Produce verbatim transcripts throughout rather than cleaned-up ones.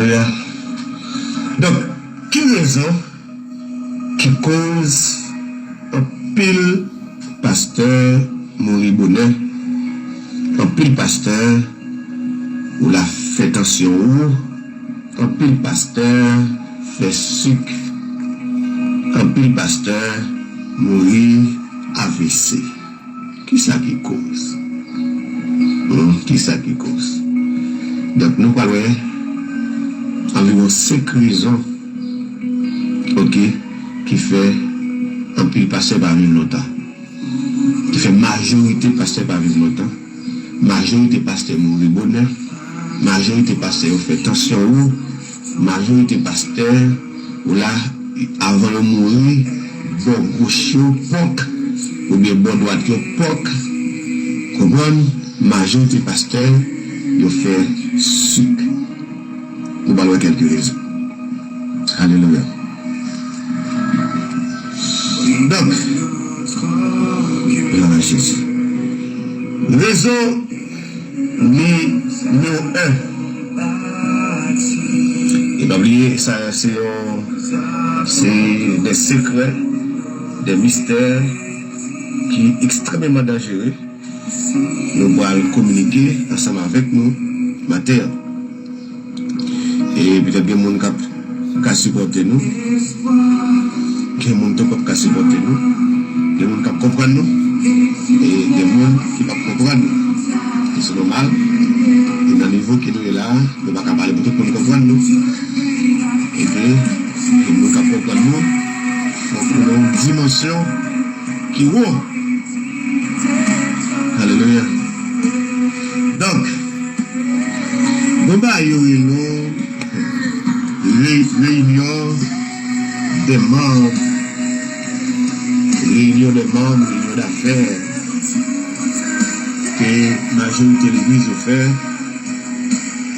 Donk, ki rezon ki koz anpil pastè mouri bonè? Anpil pastè ou la fè tansyon ou, anpil pastè fè sik, anpil pastè mouri A V C. Kisa ki koz? Hmm, kisa ki koz? Donk, nou pral wè anviwon senk rezon, oke, ki fè anpil pastè pa viv lontan. Ki fè majorite pastè pa viv lontan. Majorite pastè mouri bonè. Majorite pastè yo fè tansyon wo. Majorite pastè, ou la, avan yo mouri, bò goch yo pòk, oubyen bò dwat yo pòk. Konprann? Majorite pastè, yo fè sik. Nou pral wè kèlke rezon. Alelouya. Donk, glwa a Jezi. Rezon nimewo en. E pa bliye, sa se yon, se de sekrè, de mistè ki ekstrèmeman danjere. Nou pral kominike ansanm avèk nou maten an. E petèt gen moun k ap ka sipòte nou. Gen moun tou k ap ka sipòte nou. Gen moun k ap konprann nou. E gen moun ki p ap konprann nou. E se nòmal. E nan nivo ke nou ye la a, nou pa ka pale pou tout moun konprann nou. Ebyen, gen moun k ap konprann nou. Fòk nou nan yon dimansyon ki wo. Alelouya. Donk, gon bagay yo rele re- reyinyon de manm, reyinyon de manm, reyinyon dafè ke majorite legliz yo fè,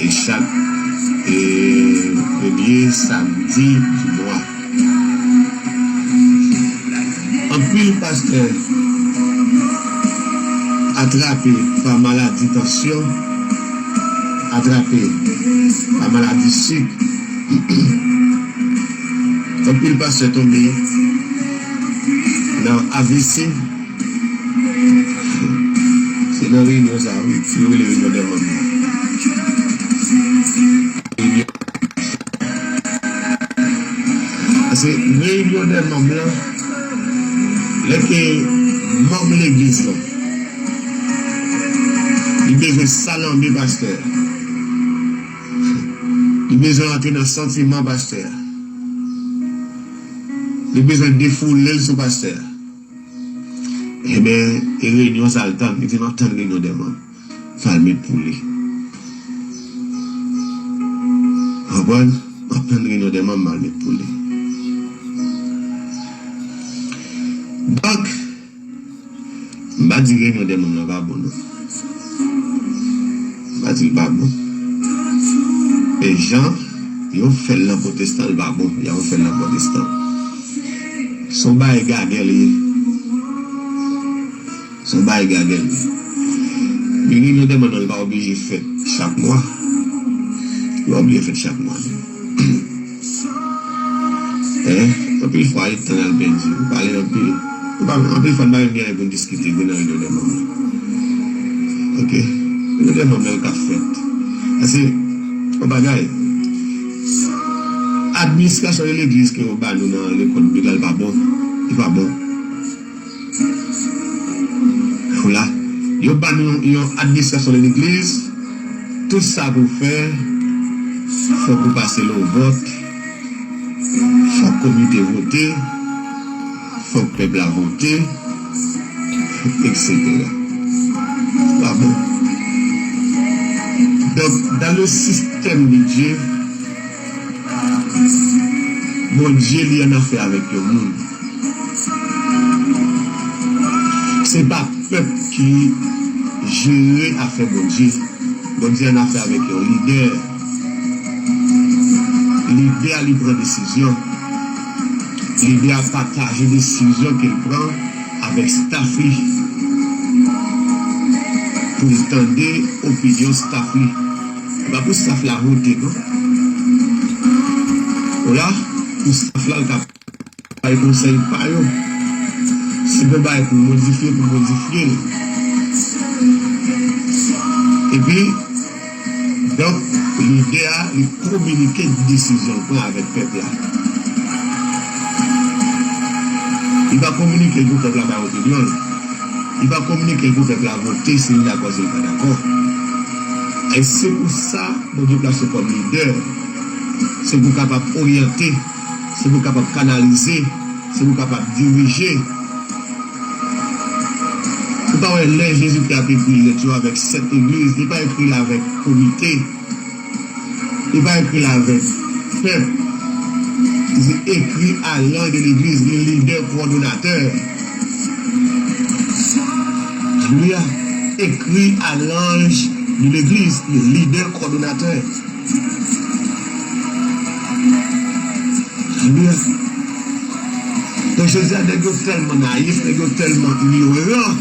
e chak, e, premye samdi di mwa. Anpil pastè atrape pa maladi tansyon, atrape pa maladi sik. Anpil pastè tonbe nan A V C. Se nan reyinyon sa a, wi, yo rele reyinyon dè manm nan. Paske reyinyon dè manm lan, lè ke manm legliz lan, li bezwen salanbe pastè a. Li bezwen antre nan santiman pastè a. Li bezwen defoule l sou pastè a. Ebyen, e reyinyon sa l tann. Li di, "M ap tann reyinyon dè manm. M al met pou li." Konprann? "M ap tann reyinyon dè manm, m al met pou li." Donk, m pa di reyinyon dè manm lan pa bon, non. M pa di l pa bon. E jan yo fè l nan pwotestan, l pa bon. Jan yo fè l nan pwotestan. Se yon bagay gagè li ye. Se yon bagay gagè li ye. Men reyinyon dè manm lan, li pa oblije fèt chak mwa. Li pa oblije fèt chak mwa. Hein? Anpil fwa, yo tann al pèdi. Ou pale anpil. Ou pa, anpil fwa, n pa menm gen anyen pou n diskite, vin nan reyinyon dè manm lan. Oke? Reyinyon dè manm lan, yo ka fèt. Paske, yon bagay, administrasyon de legliz ke yo ba nou nan lekòl bib la, li pa bon. Li pa bon. Ou la, yo ba nou yon administrasyon de legliz, tout sa pou w fè, fòk ou pase l o vòt, fòk komite vote, fòk pèp la vote, etsetera. Pa bon. Donk, dans le système de Dieu, Bondye li annafè avèk yon moun. Se pa pèp ki jere afè Bondye. Bondye annafè avèk yon lidè. Lidè a li pran desizyon. Lidè a pataje desizyon ke l pran avèk staf li. Pou l tande opinyon staf li. E pa pou staf la vote, non. la, pou staf la, l ka bay konsèy pa yo. Si gen bagay pou modifye, pou modifye l. Epi, donk, lidè a, li kominike desizyon l pran avèk pèp la. Li pa kominike l pou pèp la bay opinyon l. Li pa kominike l pou pèp la vote si l dakò, si l pa dakò. E se pou sa, Bondye plase w kòm lidè. Se pou w kapab oryante, se pou w kapab kanalize, se pou w kapab dirije. Ou pa wè lè Jezikri ap ekri lèt yo avèk sèt legliz, li pa ekri l avèk komite, li pa ekri l avèk pèp. Li di écrit à l'ange de l'église, li lidè kowòdonatè. Alelouya. Écrit à l'ange de l'église, li lidè kowòdonatè. Alelouya. Donk, jodi a, nèg yo tèlman nayif, nèg yo tèlman inyoran,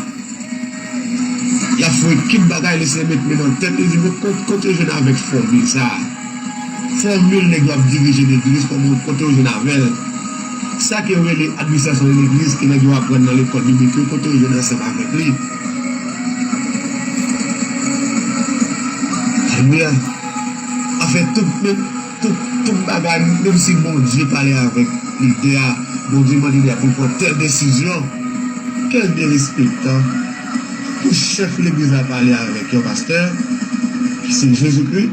y ap fè ekip bagay, li se met men nan tèt, li di, "Men ko-, kote w jwenn avèk fòmil sa a? Fòmil nèg yo ap dirije legliz, fòmil kote w jwenn avè l?" Sa ke yo rele administrasyon de legliz, ke nèg yo aprann nan lekòl biblik yo, kote yo jwenn ansanm avèk li? Alelouya. Anfen, tout, men, tout, tout bagay, menm si Bondye pale avèk lidè a, Bondye mande lidè a pou l pran tèl desizyon, kèl derespektan pou chèf legliz la pale avèk yon pastè, ki se Jezikri,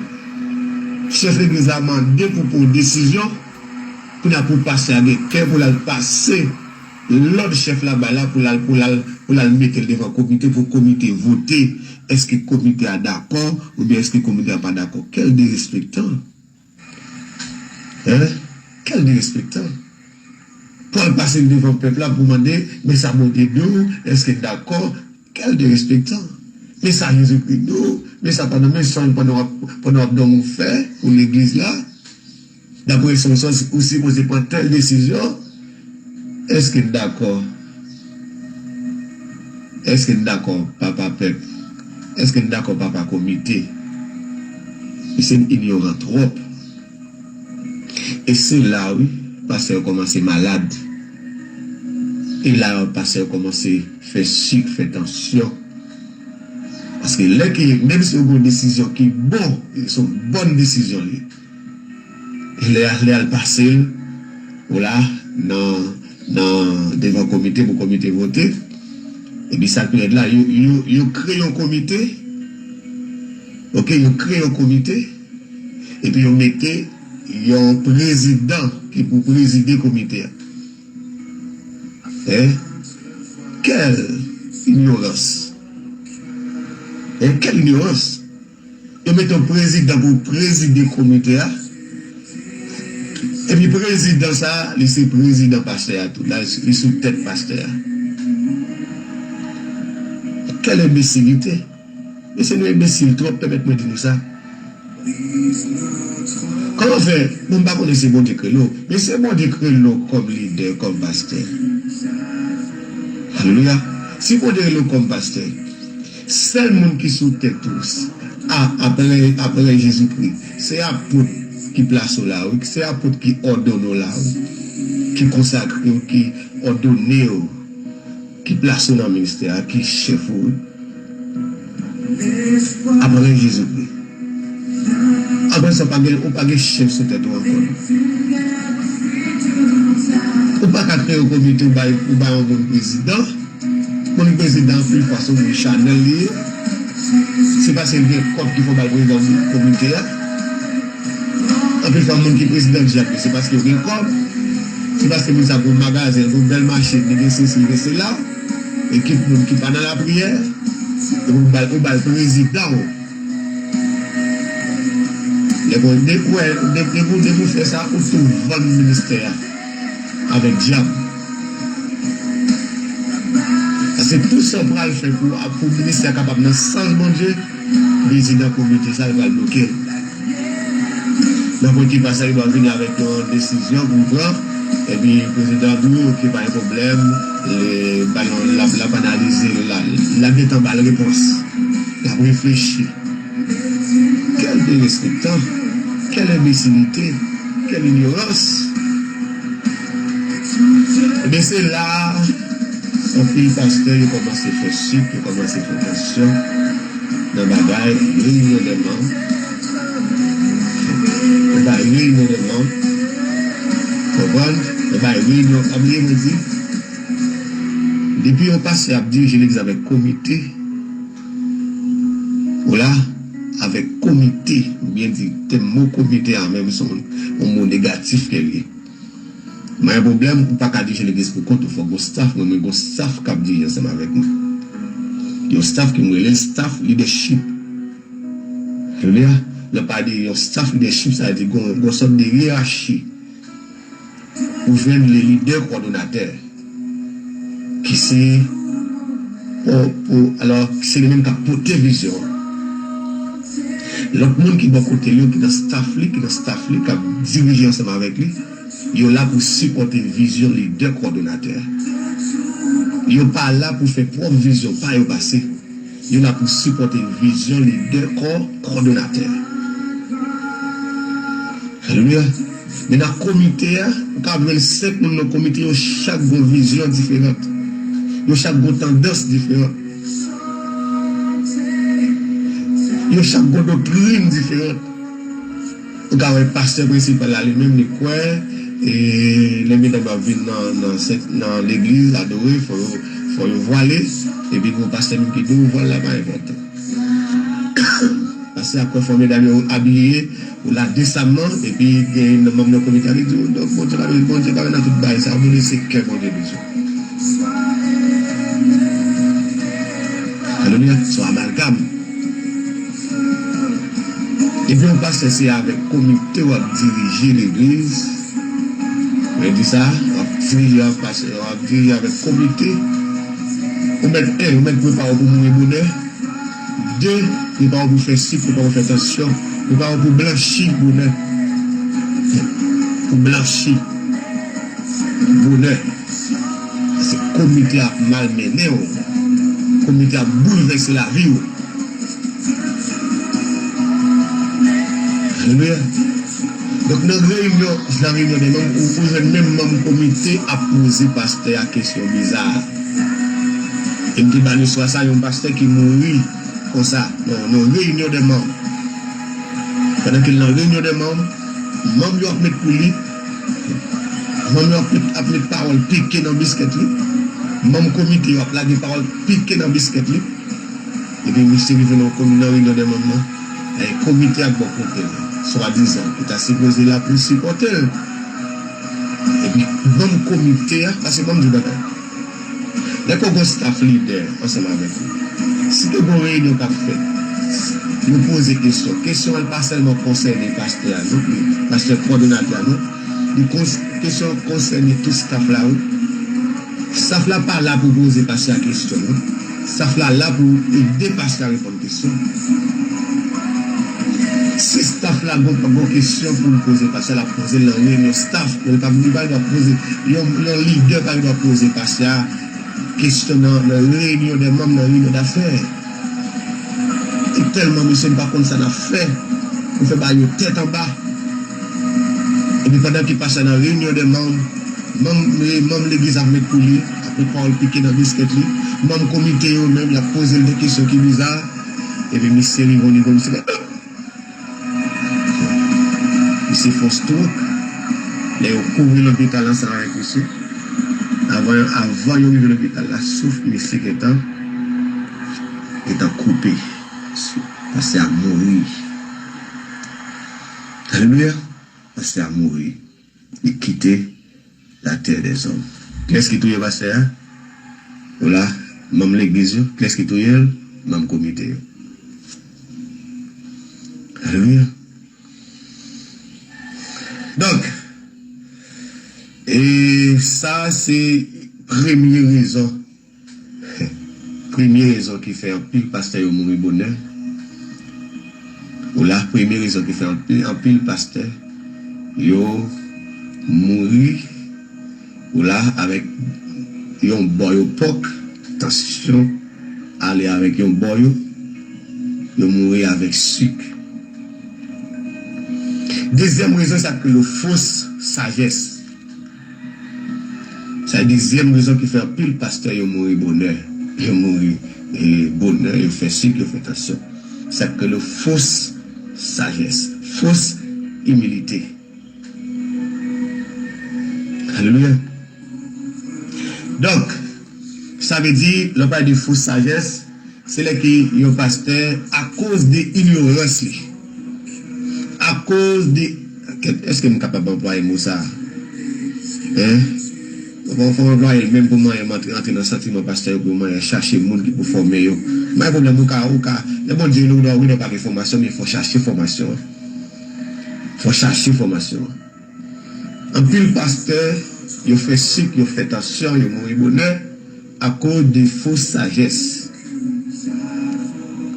chèf legliz la mande pou pran desizyon, kounye a pou pastè a gen kè pou l al pase lòd chèf la bay la pou l al, pou l al, pou l al mete l devan komite, pou komite vote èske komite a dakò oubyen èske komite a pa dakò. Kèl derespektan! Hein? Kèl derespektan! Pou al pase l devan pèp la pou mande, "Men sa Bondye di w, èske n dakò?" Kèl derespektan! Men sa Jezikri di w, men sa pandan, men sa pandan w ap, pandan w ap dòmi w fè pou legliz la. Daprè sa w santi, ou sipoze pran tèl desizyon. Èske n dakò? Èske n dakò, papa pèp? Èske n dakò, papa komite? Mesye, n inyoran twòp. E se la, wi, pastè yo kòmanse malad. E la, pastè yo kòmanse fè sik, fè tansyon. Paske lè ke, menm si yo gen yon desizyon ki bon, se yon bòn desizyon li ye. E lè, lè al pase l, ou la, nan, nan, devan komite, pou komite vote. Epi sa k pi rèd la, yo, yo, yo kreye yon komite. Oke, yo kreye yon komite. Epi yo mete yon prezidan ki pou prezide komite a. Hein? Kèl inyorans! Hein? Kèl inyorans! Yo mete yon prezidan pou prezide komite a. Epi prezidan sa a, li se prezidan pastè a tou. La, li sou tèt pastè a. Kèl enbesilite! Mesye, nou enbesil twòp, pèmèt mwen di nou sa. Kòman fè, bon, m pa konnen si Bondye k rele w, men si Bondye k rele w kòm lidè, kòm pastè. Alelouya. Si Bondye rele w kòm pastè, sèl moun ki sou tèt ou, a, aprè, aprè Jezikri, se apot ki plase w la, wi, se apot ki òdone w la, wi, ki konsakre w, ki òdone w, ki plase w nan ministè a, ki chèf ou, wi. Aprè Jezikri. Aprè sa, pa gen, ou pa gen chèf sou tèt ou ankò. Ou pa ka kreye yon komite, ou bay, ou bay yon moun prezidan. Moun prezidan, anpil fwa, se yon moun chanèl li ye. Se paske l gen kòb ki fè w ba l prezidan komite a. Anpil fwa, moun ki prezidan djab yo, se paske yo gen kòb. Se paske moun sa gen yon magazen, gen yon bèl machin, li gen sesi, li gen sela. Ekip moun ki pa nan lapriyè, epi ou ba l, ou ba l prezidan w. Lè bon, depi w, depi, depi w, depi w fè sa, ou tou vann ministè a avèk djab. Paske tout sa w pral fè pou, pou ministè a kapab nan sans Bondye, prezidan komite sa, li pral bloke l. Nan pwen ki pase a, li pral vini avèk yon desizyon pou l pran. Epi prezidan di w, "Oke, pa gen pwoblèm." Li ba l yon, l ap, l ap analize, l ap, l ap gentan ba l repons. L ap reflechi. Kèl derespektan! Kèl enbesilite! Kèl inyorans! Men se la a, anpil pastè yo kòmanse fè sik, yo kòmanse fè tansyon nan bagay reyinyon dè manm. Nan bagay reyinyon dè manm. Konprann? Nan bagay reyinyon, pa bliye mwen di, depi yon pastè ap dirije legliz avèk komite, ou la, avèk komite, oubyen di tèm mo komite a menm se yon, yon mo negatif ke l ye. Mwen gen pwoblèm, ou pa ka dirije legliz pou kont ou, fòk gon staff, mwen, mwen gon staff k ap dirije ansanm avèk mwen. Yon staff ke mwen rele l staff leadership. Kounye a, lè pa de yon staff leadership, sa vle di gon, gon sòt de yerachi. Ou jwenn le lidè kowòdonatè, ki se, pou, pou, alò, se li menm k ap pote vizyon an. Lòt moun ki bò kote l yo, ki nan staff li, ki nan staff li, k ap dirije ansanm avèk li, yo la pou sipòte vizyon lidè kowòdonatè a. Yo pa la pou fè pwòp vizyon pa yo pase. Yo la pou sipòte vizyon lidè kò, kowòdonatè. Alelouya. Men nan komite a, ou ka ap jwenn senk moun nan komite, yo chak gon vizyon diferan. Yo chak gon tandans diferan. Yo chak gon doktrin diferan. Ou ka wè pastè prensipal la, li menm, li kwè, e, lè medam yo ap vin nan, nan, sent, nan legliz adore, fò yo, fò yo vwale, epi gon pastè menm ki di w vwal la pa enpòtan. Pastè a kwè fò medam yo abiye, ou la desamman, epi gen youn nan manm nan komite a ki di w, donk, Bondye pa, Bondye pa nan tout bagay sa, Bondye se kè Bondye bezwen. Alelouya, se yon amalgam. Epi yon pastè se avèk komite w ap dirije legliz. Mwen di sa, w ap dirije avèk pastè, w ap dirije avèk komite. Ou mèt, en, ou mèt prepare w pou mouri bonè. De, prepare w pou fè sik, prepare w pou fè tansyon, prepare w pou blanchi bonè. Pou blanchi bonè. Paske komite ap malmennen w. Komite ap boulvèse lavi w. Alelouya. Donk, nan reyinyon, nan reyinyon de manm, ou, ou jwenn menm manm komite ap poze pastè a kesyon biza. E m te ba nou istwa sa, yon pastè ki mouri konsa, nan, nan reyinyon de manm. Pandan ke l nan reyinyon de manm, manm yo ap met pou li, manm yo ap met, ap met pawòl pike nan biskèt li, manm komite yo ap lage pawòl pike nan biskèt li, epi misye rive nan komi-, nan reyinyon de manm nan, e komite a k bò kote l, swadizan, ki ta sipoze la pou sipòte l. Epi manm komite a, paske manm di w bagay. Lè ke w gon staff lidè ansanm avèk ou, si te gon reyinyon k ap fèt, yo poze kesyon. Kesyon an pa sèlman konsène pastè a, non, pastè kowòdonatè a, non. Li kons-, kesyon an konsène tout staff la, wi. Staff la pa la pou poze pastè a kesyon, non. Staff la la pou ede pastè a reponn kesyon. Si staff la gon, gon kesyon pou l poze pastè a, l ap poze l nan reyinyon staff, men li pa, li pa gen dwa poze, yon, yon lidè pa gen dwa poze pastè a kesyon nan, nan reyinyon de manm, nan reyinyon dafè. E tèlman mesye m pa konn sa n ap fè, nou fè bagay yo tèt anba. Epi pandan ke pastè a nan reyinyon de manm, manm, manm legliz ap met pou li, ap met pawòl pike nan biskèt li, manm komite yo menm, y ap poze l de kesyon ki biza, epi misye rive yon nivo, misye fè, misye fè yon stroke. Lè yo kouvri lopital ansanm avèk misye, avan, avan yo rive lopital la, souf misye gentan, gentan koupe. Pastè a mouri. Alelouya. Pastè a mouri. Li kite la terre des hommes. Kiyès ki touye pastè a? Ou la, manm legliz yo. Kiyès ki touye l? Manm komite yo. Alelouya. Donk, e sa se premye rezon. Premye rezon ki fè anpil pastè yo mouri bonè. Ou la, premye rezon ki fè anpil, anpil pastè yo mouri, ou la, avèk yon bò yo pòk, tansyon ale avèk yon bò yo, yo mouri avèk sik. Dezyèm rezon, sa k rele fos sajès. Sa dezyèm rezon ki fè anpil pastè yo mouri bonè. Yo mouri, e, bonè, yo fè sik, yo fè tansyon. Sa k rele fos sajès, fos imilite. Alelouya. Donk, sa vle di, lè w pale de fos sajès, se lè ke yon pastè, akoz de inyorans li, akoz de, èske m kapab anplwaye mo sa a? Hein? Bon, fò m anplwaye l menm pou mwen antre, antre nan santiman pastè yo, pou mwen chache moun ki pou fòme yo. M pa gen pwoblèm, ou ka, ou ka, lè Bondye rele w, ou gen dwa pa gen fòmasyon, men fò w chache fòmasyon an. Fò w chache fòmasyon an. Anpil pastè, yo fè sik, yo fè tansyon, yo mouri bonè akoz de fo sajès.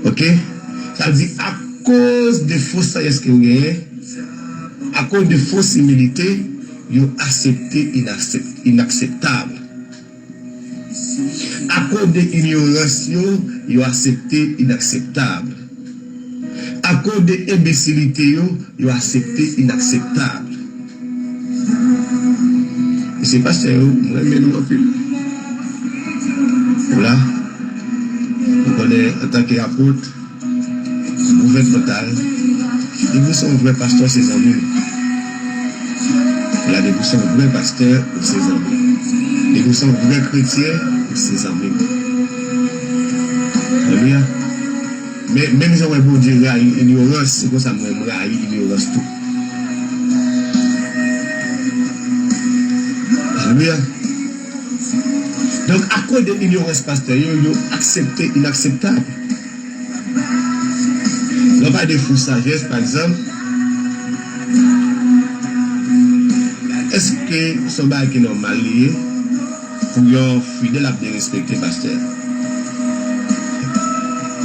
Oke? Sa vle di, akoz de fo sajès ke yo genyen, akoz de fo imilite, yo aksepte inaksep-, inakseptab. Akoz de inyorans yo, yo aksepte inakseptab. Akoz de enbesilite yo, yo aksepte inakseptab. Mesye pastè yo, m renmen nou anpil. Ou la, m konnen antanke apot, gouvènman ta l, depi w se yon vrè pastè, se zanmi m. La, depi w se yon vrè pastè, ou se zanmi m. Depi w se yon vrè kretyen, ou se zanmi m. Alelouya. Men, menm jan w wè Bondye rayi inyorans, se konsa mwen, m rayi inyorans tou. Alelouya. Donk, akoz de inyorans pastè yo, yo aksepte inakseptab. Lè w pale de fo sajès, pa egzanp, èske se yon bagay ki nòmal li ye pou yon fidèl ap derespekte pastè?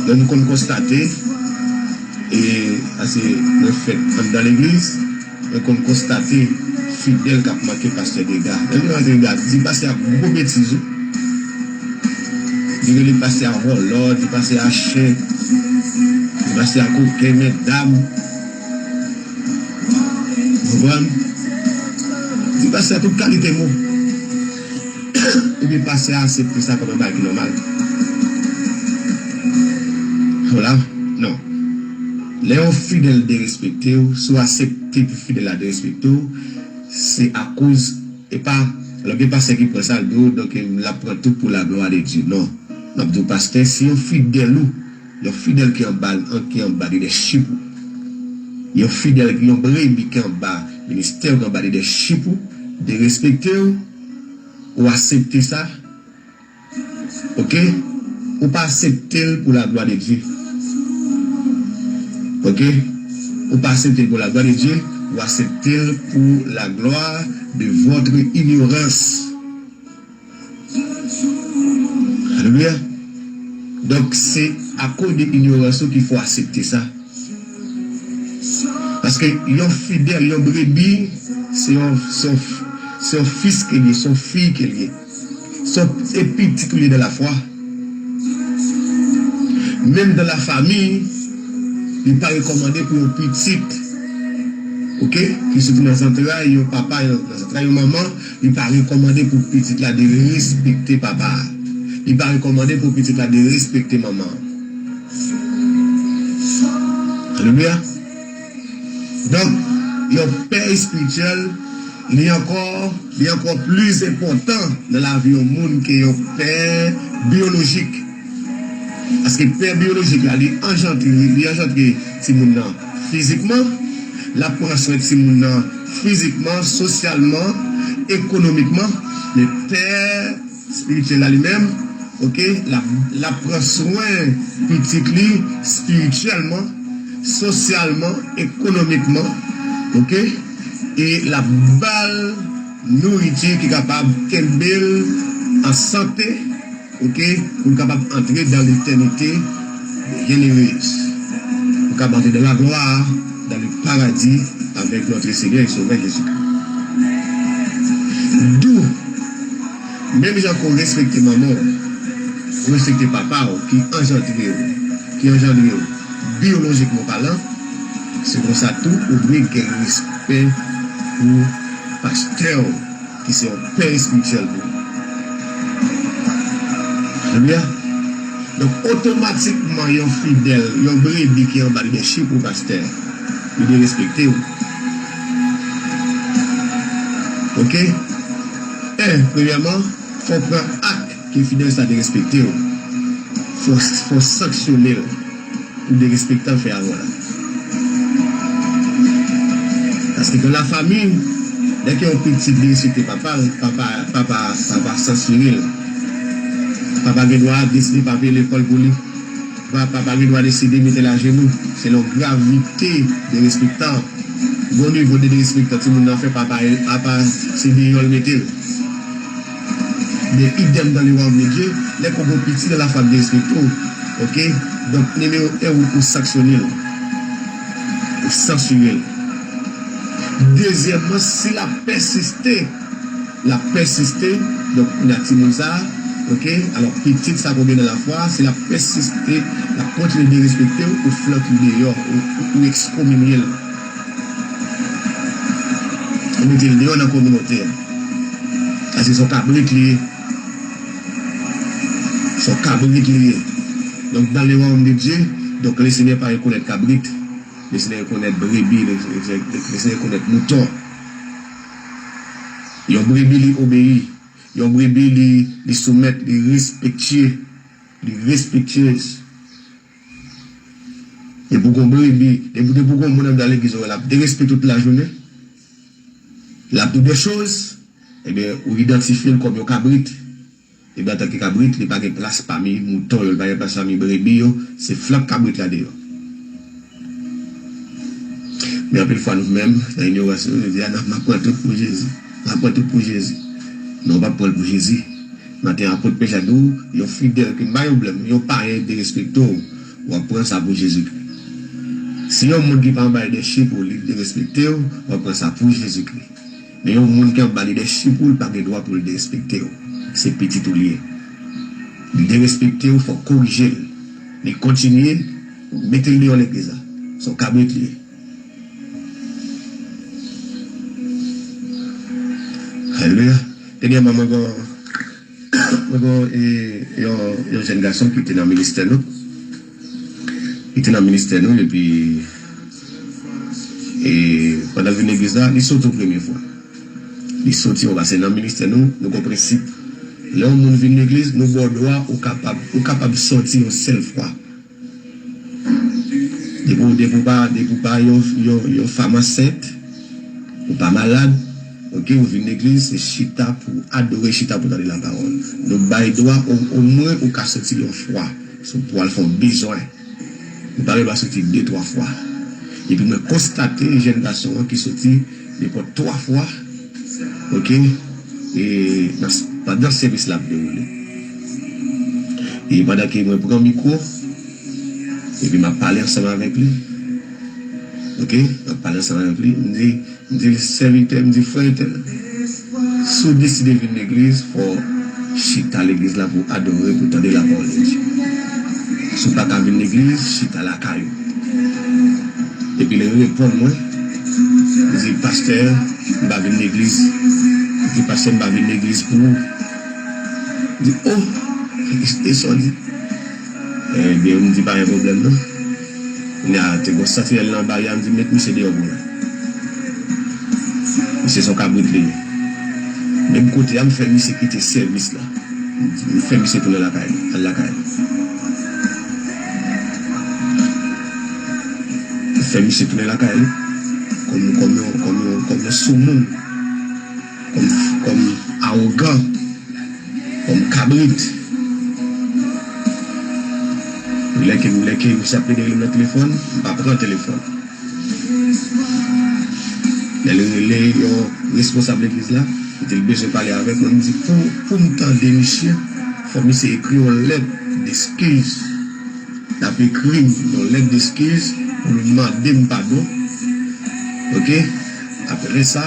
Men nou konn konstate, e, paske mwen fèt anndan legliz, mwen konn konstate fidèl k ap manke pastè dega. Lè nou rantre dega, di pastè a gwo betiz, wi. Li rele pastè a vòlò, di pastè a chen, di pastè a koken, mètdam. Ou konprann? Di pastè a tout kalite mo. Epi pastè a aksepte sa kòm yon bagay ki nòmal. Vwala. Non. Lè yon fidèl derespekte w, si w aksepte pou fidèl la derespekte w, se akoz, e pa, alò gen pastè ki pran sa, l di w, donk, l ap pran tout pou la gloire de Dieu. Non. M ap di w, pastè, si yon fidèl ou, yon fidèl ki anba, ki anba lidèchip ou, yon fidèl, yon brebi ki anba ministè w, ki anba lidèchip ou, derespekte w, ou aksepte sa, oke? Ou pa aksepte l pou la gloire de Dieu. Oke? Ou pa aksepte l pou la gloire de Dieu, ou aksepte l pou la gloire de votre ignorance. Alelouya. Donk, se akoz de inyorans ou ki fè w aksepte sa. Paske yon fidèl, yon brebi, se yon, se yon, se yon fis ke l ye, se yon fi ke l ye. Se yon, se pitit ou ye dans la foi. Menm dans la famille, li pa rekòmande pou yon pitit, oke, ki soti nan zantray yon papa, nan zantray yon manman, li pa rekòmande pou pitit la derespekte papa a. Li pa rekòmande pou pitit la derespekte manman an. Alelouya. Donk, yon pè espirityèl, li ankò, li ankò plis enpòtan nan lavi yon moun ke yon pè biyolojik. Paske pè biyolojik la, li anjandre, li anjandre timoun nan fizikman, l ap pran swen timoun nan fizikman, sosyalman, ekonomikman, men pè espirityèl la li menm, oke, l ap, l ap pran swen pitit li espirityèlman, sosyalman, ekonomikman, oke, e l ap ba l nouriti ki kapab kenbe l an sante, oke, pou l kapab antre dans l'éternité bienheureuse. Pou l kapab antre dans la gloire, dans le paradis avec notre Seigneur et Sauveur Jésus-Christ. D'où, menm jan ke w respekte manman w, ou respekte papa w ki anjandre w, ki anjandre w, biyolojikman palan, se konsa tou ou dwe gen respè pou pastè w, ki se yon pè espirityèl pou ou. Alelouya. Donk, otomatikman, yon fidèl, yon brebi ki anba lidèchip ou, pastè, li derespekte w. Oke? En, premyèman, fò w pran ak ke fidèl sa derespekte w. Fò, fò w sanksyone l pou derespektan fè avè w la. Paske nan lafanmi, lè ke yon pitit derespekte papa l, papa, papa, papa sansire l. Papa gen dwa deside pa peye lekòl pou li. Pa, papa gen dwa deside mete l ajenou. Selon gravite derespektan, bon nivo de derespektan timoun nan fè, papa, papa se deyò l mete l. Men idèm dans le royaume de Dieu, lè ke w gen yon pitit nan lafwa ap derespekte w, oke? Donk, nimewo en, ou, ou sanksyone l. Ou sansire l. Dezyèmman, si l ap pèsiste, l ap pèsiste, donk, kounye a timoun sa a, oke? Alò, pitit sa ke w gen nan lafwa, si l ap pèsiste, l ap kontinye derespekte w, ou flanke l deyò, ou, ou, ou ekskominye l. Ou mete l deyò nan kominote a. Paske se yon kabrit li ye. Se yon kabrit li ye. Donk, dans le royaume de Dieu, donk, le Seigneur pa rekonèt kabrit. Le Seigneur rekonèt brebi, le, le, le Seigneur rekonèt mouton. Yon brebi, li obeyi. Yon brebi, li, li soumèt, li respektye, li respektyez. Depi w gen yon brebi, depi, depi w gen yon moun anndan legliz ou, l ap derespekte w tout lajounen. L ap di de choz, ebyen, ou idantifye l kòm yon kabrit. Ebyen, antanke kabrit, li pa gen plas pami mouton yo, li pa gen plas pami brebi yo, se flank kabrit la deyò. Men anpil fwa nou menm, nan inyorans nou, nou di, "A non, m ap pran tout pou Jezi. M ap pran tout pou Jezi." Non, w p ap pran l pou Jezi. Maten an, apot Pè Jak di w, yon fidèl ki pa yon blan, yon payen derespekte w, w ap pran sa pou Jezikri. Si yon moun ki pa anba lidèchip ou, li derespekte w, w ap pran sa pou Jezikri. Men yon moun ki anba lidèchip ou, li pa gen dwa pou l derespekte w. Se pitit ou li ye. Li derespekte w, fò w korije l. Li kontinye, mete l deyò legliz la. Se yon kabrit li ye. Alelouya. Dènyèman, mwen gen, mwen gen, e, yon, yon jèn gason ki te nan ministè nou. Li te nan ministè nou, epi, e, pandan l vin legliz la, li soti yon premye fwa. Li soti yon, paske nan ministè nou, nou gen prensip. Lè yon moun vin legliz, nou ba w dwa, ou kapab, ou kapab soti yon sèl fwa. Depi w, depi w pa, depi w pa yon, yon, yon fanm ansent, ou pa malad, oke, ou vin legliz, se chita pou adore, chita pou tande lapawòl. Nou bay dwa, o, omwen ou ka soti yon fwa, si w pral fè yon bezwen. Nou pa gen dwa soti de, twa fwa. Epi mwen konstate jèn gason an ki soti nenpòt twa fwa, oke, e nan, pandan sèvis la ap dewoule. E pandan ke mwen pran mikwo, epi m ap pale ansanm avèk li, oke, m ap pale ansanm avèk li, m di, M di l, "Sèvitè," m di, "Frè entèl, si w deside vin legliz, fò w chita legliz la pou w adore, pou w tande lapawòl de Dye. Si w pa ka vin legliz, chita lakay ou." Epi l reponn mwen, li di, "Pastè, m pa vin legliz." Li di, "Pastè, m pa vin legliz pou ou." M di, "O, e sa w di?" Ebyen, m di, "Pa gen pwoblèm non." Kounye a, te gen yon santinèl nan baryè a, m di, "Met misye deyò pou mwen." Misye se yon kabrit li ye. Menm kote a, m fè misye kite sèvis la. M fè misye tounen lakay li, al lakay li. M fè misye tounen lakay li. Kòm, kòm yon, kòm yon, kòm yon soumoun. Kòm, kòm awogan. Kòm kabrit. Lè ke, lè ke misye ap plede rele m nan telefòn, m pa pran telefòn. Lè l rele yon responsab legliz la, li di l bezwen pale avèk mwen, m di pou, pou m tande misye, fò misye ekri yon lèt deskiz. L ap ekri m yon lèt deskiz pou l mande m padon. Oke? Apre sa,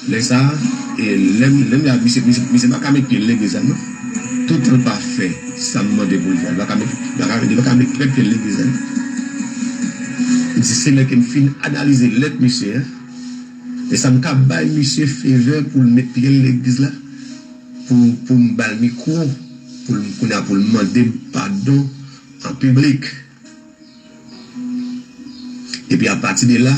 Lè sa a, e lè m, lè m la, misye, misye, misye pa ka met pye l legliz la non. Toutan l pa fè sa m mande pou l fè, li pa ka met, li pa ka, li pa ka met pye l legliz la non. M di se lè ke m fin analize lèt misye a, e sa m ka bay misye favè pou l met pye l legliz la, pou, pou m ba l mikwo, pou l, kounye a pou l mande m padon an piblik. Epi apati de la,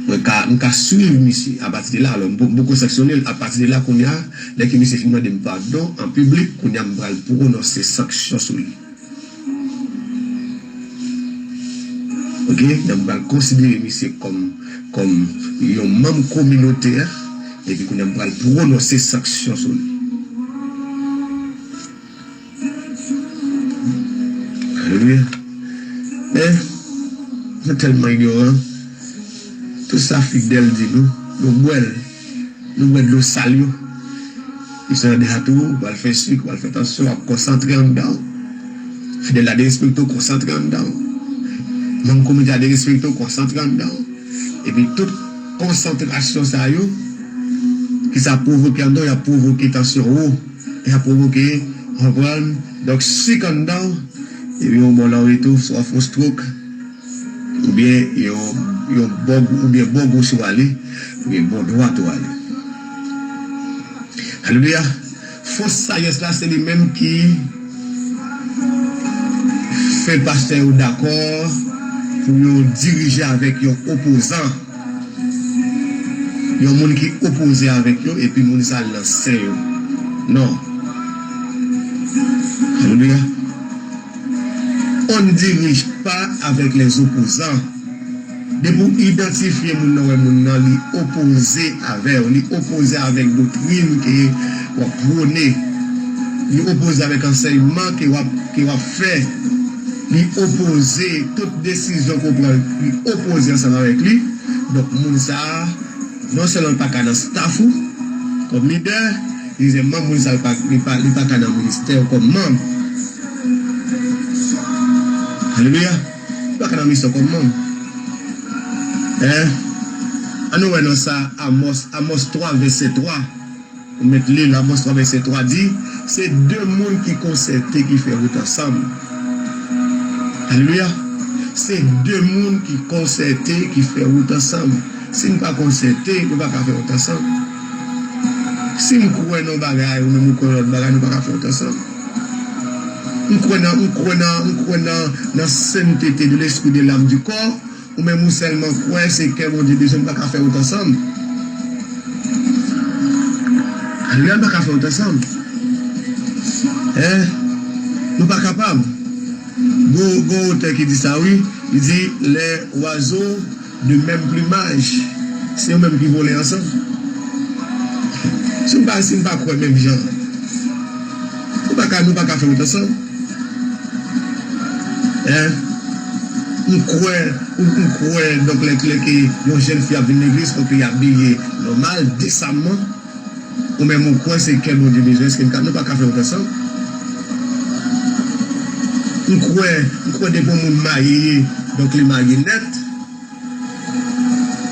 mwen ka, m ka swiv misye. Apati de la, alò, m po-, m poko sanksyone l. Apati de la, kounye a, lè ke misye fin mande m padon an piblik, kounye a m pral pwononse sanksyon sou li. Oke? Donk, m pral konsidere misye kòm, kòm yon manm kominote a, epi kounye a m pral pwononse sanksyon sou li. Alelouya. Men, nou tèlman inyoran. Tout sa Fidèl di nou, nou bwè l. Nou bwè dlo sal yo. Misye nan de a tou, w al fè sik, w al fè tansyon, w ap konsantre anndan w. Fidèl la derespekte w, konsantre anndan w. Manm komite a derespekte w, konsantre anndan w. Epi tout konsantrasyon sa yo, ki sa pwovoke anndan w, y ap pwovoke tansyon wo. Y ap pwovoke, w konprann? Donk, sik anndan w, epi yon bò la w tou, swa w fè yon stroke, oubyen yon, yon bò gou, oubyen bò gou sou ale, oubyen bò dwat ou ale. Alelouya. Fòs sajès la, se li menm ki fè pastè yo dakò pou yo dirije avèk yon opozan. Yon moun ki opoze avèk yo, epi moun sa al nan sen yo. Non. Alelouya. On ne dirige pas avec les opposants. Depi w idantifye moun nan, wè moun nan, li opoze avè w, li opoze avèk doktrin ke w ap pwone, li opoze avèk ansèyman ke w ap, ke w ap fè, li opoze tout desizyon ke w pran, li opoze ansanm avèk li. Donk, moun sa a, non sèlman l pa ka nan staf ou kòm lidè, dezyèmman, moun sa a, li pa, li pa, li pa ka nan ministè w kòm manm. Alelouya. Li pa ka nan ministè w kòm manm. Hein? Ann nou wè nan sa, Amòs, Amòs twa, vèsè twa. Ou mèt li l, Amòs twa, vèsè twa di, se de moun ki konsète ki fè wout ansanm. Alelouya. Se de moun ki konsète ki fè wout ansanm. Si n pa konsète, nou pa ka fè wout ansanm. Si m kwè nan yon bagay, ou menm ou kwè nan lòt bagay, nou pa ka fè wout ansanm. M kwè nan, m kwè nan, m kwè nan, nan sentete de lespri, de lam, di kò, ou menm ou sèlman kwè se kè Bondye bezwen, nou pa ka fè wout ansanm. Alelouya, nou pa ka fè wout ansanm. Hein? Nou pa kapab. Gon, gon otè ki di sa, wi. Li di, les oiseaux de même plumage. Se yo menm ki vole ansanm. Si n pa, si n pa kwè menm jan, nou pa ka, nou pa ka fè wout ansanm. Hein? M kwè, m, m kwè, donk, lè, lè ke yon jèn fi ap vin legliz, donk, li abiye nòmal, desamman. Ou menm ou kwè se kè Bondye bezwen, èske n ka, nou pa ka fè wout ansanm? M kwè, m kwè depi yon moun marye, donk li marye nèt.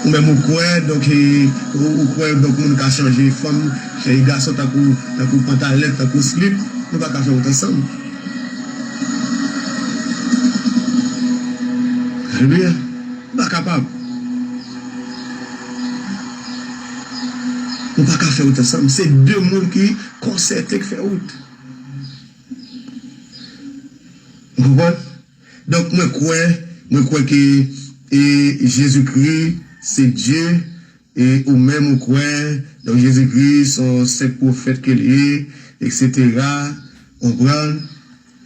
Ou menm ou kwè, donk, e, ou, ou kwè, donk, moun ka chanje fanm, chanje gason, tankou, tankou pantalèt, tankou slip, nou pa ka fè wout ansanm. Alelouya. Nou pa kapab. Nou pa ka fè wout ansanm. Se de moun ki konsète k fè wout. Ou konprann? Donk, mwen kwè, mwen kwè ke, e, Jezikri se Dye, e ou menm ou kwè, donk, Jezikri se yon senp pwofèt ke l ye, etsetera. Ou konprann?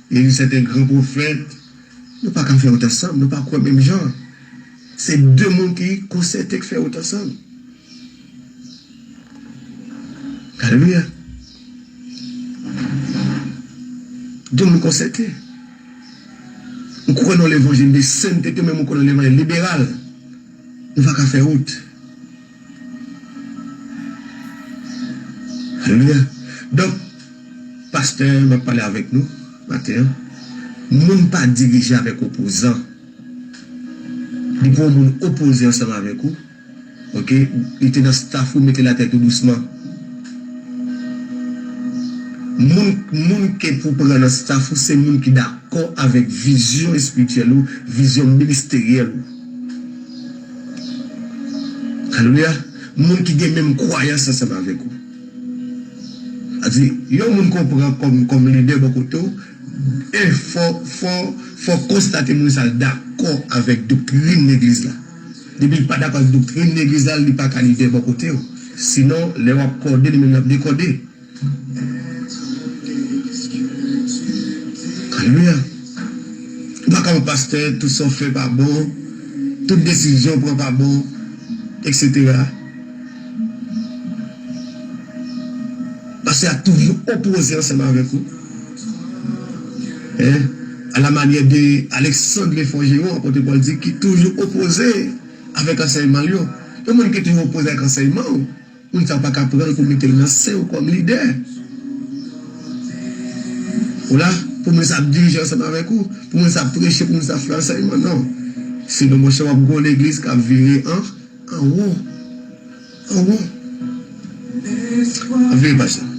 E li se te gran pwofèt. Nou pa ka fè wout ansanm, nou pa kwè menm jan. Se de moun ki konsète k fè wout ansanm. Alelouya. De moun konsète. M kwè nan levanjil de sentete, men m kwè nan levanjil liberal. Nou pa ka fè wout. Alelouya. Donk, pastè, m ap pale avèk nou maten an. Moun pa dirije avèk opozan. Depi yon moun opoze ansanm avèk ou, oke, li te nan staf ou, mete l atè tou dousman. Moun, moun ke pou pran nan staf ou, se moun ki dakò avèk vizyon espirityèl ou, vizyon ministeryèl ou. Alelouya. Moun ki gen menm kwayans ansanm avèk ou. Sa di, yon moun ke w pran kòm, kòm lidè bò kote w, e fò, fò, fò w konstate moun sa a dakò avèk doktrin legliz la. Depi l pa dakò avèk doktrin legliz la, li pa ka lidè bò kote w. Sinon, lè w ap kòde, li menm l ap dekòde. Alelouya. Ou pa ka yon pastè, tout sa w fè pa bon, tout desizyon w pran pa bon, etsetera. Pastè a toujou opoze ansanm avèk ou. Hein? A la manyè de Alexandre Forgeron, apot Pòl di, ki toujou opoze avèk ansèyman l yo. Yon moun ki toujou opoze avèk ansèyman w, moun sa a pa ka pran l pou mete l nan sen w kòm lidè. Ou la, pou moun sa ap dirije ansanm avèk ou, pou moun sa ap preche, pou moun sa ap fè ansèyman, non. Sinon, monchè, w ap gen yon legliz k ap vire an, anwo. Anwo. Ap vire paj la.